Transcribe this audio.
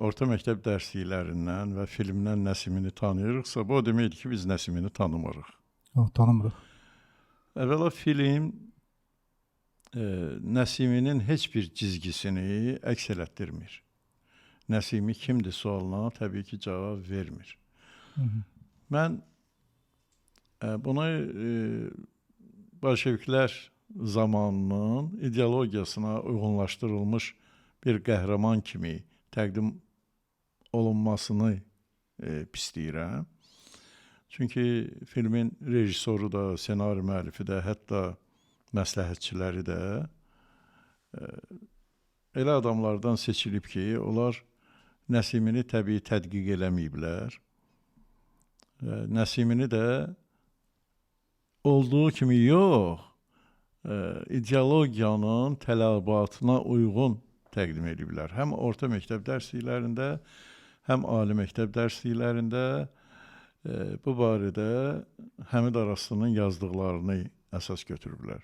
Orta məktəb dərsliklərindən və filmdən Nəsimini tanıyırıqsa, bu o deməkdir ki, biz Nəsimini tanımırıq. Yox, tanımırıq. Əvvəla film Nəsiminin heç bir cizgisini əks elətdirmir. Nəsimi kimdir sualına təbii ki, cavab vermir. Hı -hı. Mən bunu bolşeviklər zamanının ideologiyasına uyğunlaşdırılmış bir qəhrəman kimi təqdim olunmasını pisləyirəm. Çünki filmin rejissoru da, ssenari müəllifi də, hətta məsləhətçiləri də elə adamlardan seçilib ki, onlar Nəsimini təbii tədqiq eləməyiblər. Nəsimini də olduğu kimi yox, ideologiyanın tələbatına uyğun təqdim ediblər. Həm orta məktəb dərsliklərində, həm ali məktəb dərsliklərində bu barədə Həmid Araslı'nın yazdıqlarını əsas götürüblər.